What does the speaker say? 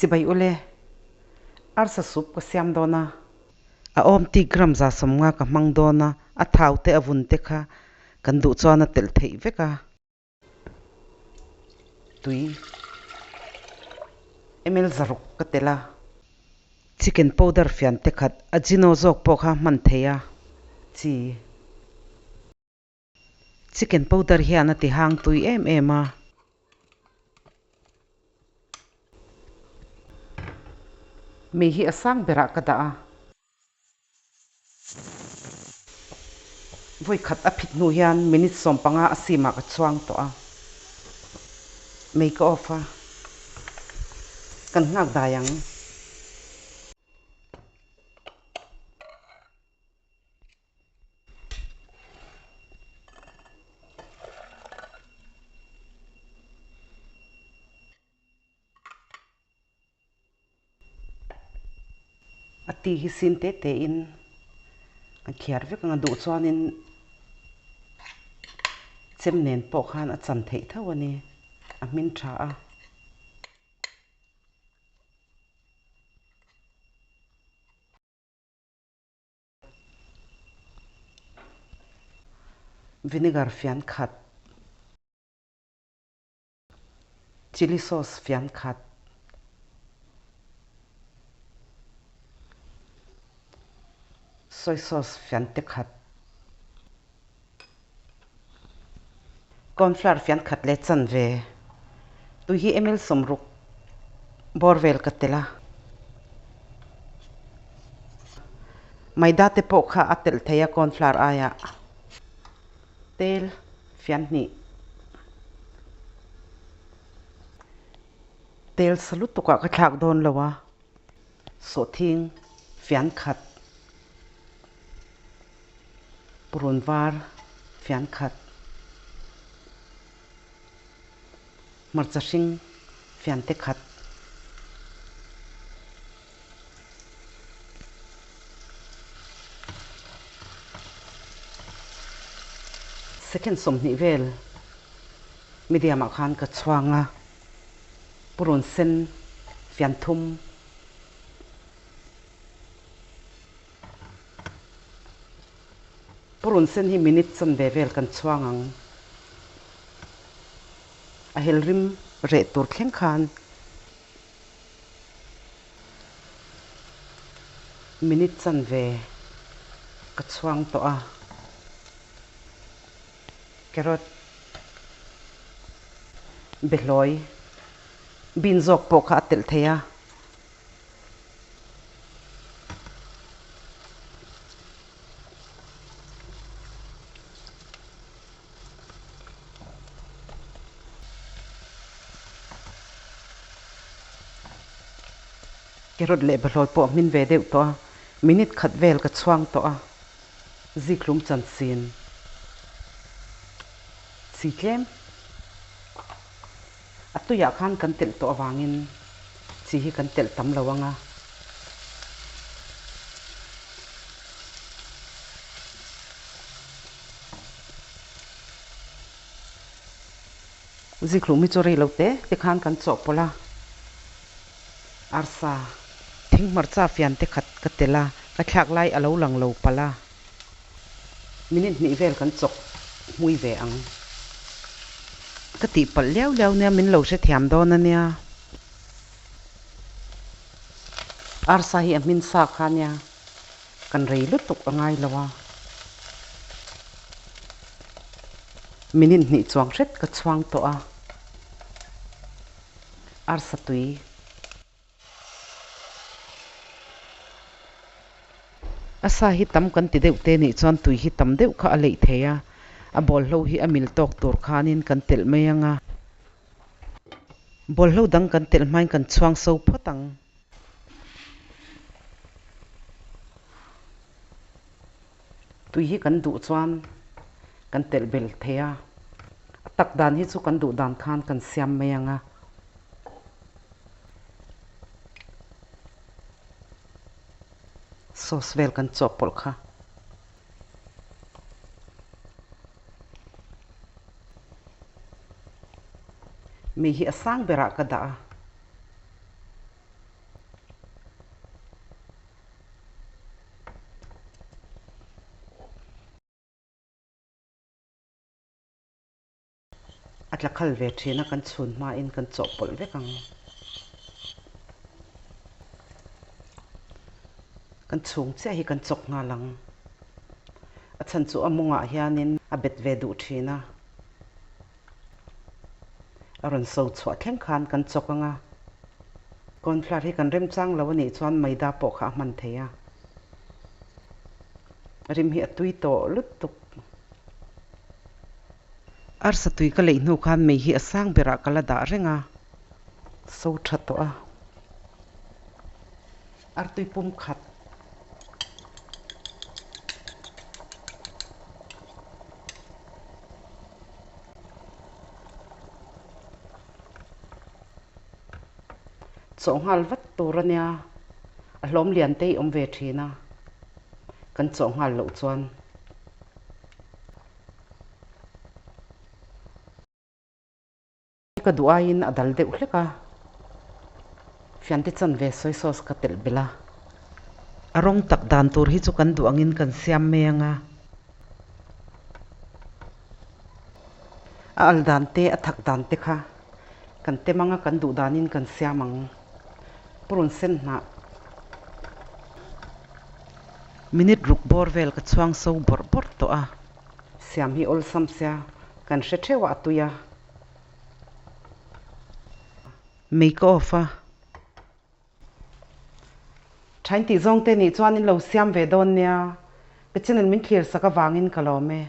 Chibai ule, arsa soup ka siam dawn a. A awm ti gram 150 ka hmang dawn a, a thau te a vun te kha kan duh chuan a telh theih vek a. Tui ml 600 ka telh a. Chicken powder fian te khat ajino zawk pawh kha hman theih a. Chi. Chicken powder hian a ti hang tui em em a. Mei hi a sang berah ka dah a. Vawi khat a phit hnu hian minute 15 a simah ka chhuang tawh a. Mei ka off a. Kan nghak dai ang. A ti hi sin te te in a khiar vek ang a duh chuanin chem nen pawh khan a chan theih tho a ni a hmin tha a. Vinegar fian khat, chilli sauce fian khat, soy sauce fian te khat, cornflour fian khat le chanve. Tui hi ml 60 bawr vel ka tel a. Maida te pawh kha a telh thei a cornflour aiah. Tel fian hnih. Tel sa lutukah ka thlak dawn lo a. Sawhthing fian khat. Purun var fian khat. Hmarcha hring fian te khat. Second 20 vel medium ah khan ka chhuang a, purun sen fian thum. Purun sen hi minute chanve vel kan chhuang ang. A hel rim reh tur thleng khan minute chanve ka chhuang tawh a. Carrot, behlawi, bean zawk pawh kha a telh thei a. Carrot leh bahlawi pawh a hmin ve deuh tawh a, minute khat vel ka chhuang tawh a, zikhlum chanchin chi tlem a tuiah khan kan telh tawh avangin chi hi kan telh tam lo ang a. Zikhlum hi chu rei lo te te khan kan chawhpawlh a, arsa thing hmarcha fian te khat ka telh a, ka thlak lai a lo lang lo palh a, minute hnih vel kan chawk hmui ve ang. Ka tihpalh liau liau nia min lo hrethiam dawn a nia. Arsa hi a hmin sa kha nia. Kan rei lutuk a ngai lo a. Minute hnih chuang hret ka chhuang tawh a. Arsa tui. A sa hi tam kan ti deuh te nih chuan tui hi tam deuh kha a leih thei a. A bawlhlo hi a mil tawk tur khanin kan telh mai ang a. Bawlhlo dang kan telh hmain kan chhuang so phawt ang. Tui hi kan duh chuan kan telh bel thei a, a tak dan hi chu kan duh dan khan kan siam mai ang a. Sauce vel kan chawhpawlh kha. Mi hi a sang berah ka dah a. A tla khal ve thin a, kan chhun hmain kan chawhpawlh vek ang. Kan chhung chiah hi kan chawk nghal ang. A chhan chu a mawngah hianin a bet ve duh thin a. A rawn so chhuah thleng khan kan chawk ang a. Cornflour hi kan remchang lo a nih chuan maida pawh kha a hman thei a. Rim hi a tui tawh lutuk. Arsa tui ka leih hnu khan mei hi a sang berah ka la dah reng a, so tha tawh a. Artui pum khat. Chawh nghal vat tur a nia, a hlawm lian te hi awm ve thin a, kan chawh nghal loh chuan. Ka duh aiin a dal deuh hlek a, fiante chanve soy sauce ka telh belh a. A rawng tak dan tur hi chu kan duh angin kan siam mai ang a. A al dan te, a thak dan te kha kan tem ang a, kan duh danin kan siam ang. Purun sen hnah. Minute ruk bawr vel ka chhuang so bawrh bawrh tawh a. Siam hi awlsam sia kan hre theuh a a tui a. Mei ka off a. Thain tih zawng te nih chuan in lo siam ve dawn nia. Ka channel min thlir sak avangin ka lawm e.